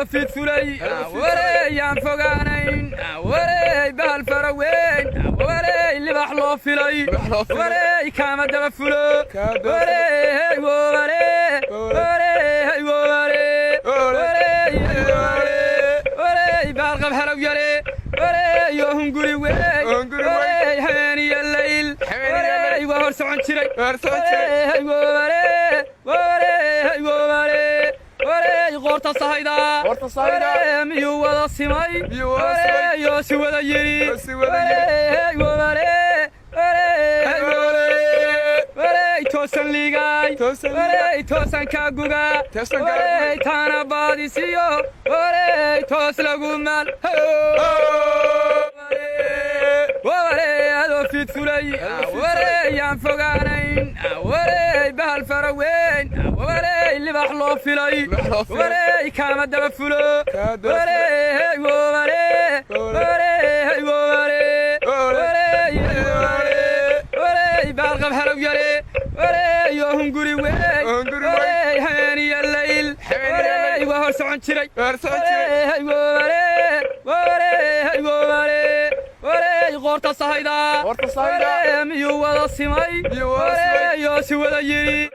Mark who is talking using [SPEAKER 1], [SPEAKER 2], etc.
[SPEAKER 1] Adoo fiid fulay, wareeyaan fogaanayn, wareey bahal faraweyn, wareey libax loo filay, wareey kaama daba fulo, wareey woware, wareey woware, wareey wareey baarqab halow yare, wareey oo hunguri weyn, wareey habeeniyo layl, wareey waa hor socon jiray, wareey woware, wareey woware, wareey qoorta sahayda, waree miyuu wada simay, wareey oo si wada yidhi, wareey woware, wareey wareey toosan liigaay, wareey toosan kaa guga, wareey taana baadisiyo, wareey toos lagu maal, waree adoo fiid fulay, wareeyaan fogaanayn, wareey bahal faraweyn, wareey libax loo filay, wareey kaama daba fulo, wareey woware, wareey woware, wareey wareey baarqab halow yare, wareey oo hunguri weyn, wareey habeeniyo layl, wareey waa hor socon jiray, wareey woware, wareey woware, wareey qoorta sahayda, waree miyuu wada simay, wareey oo si wada yidhi.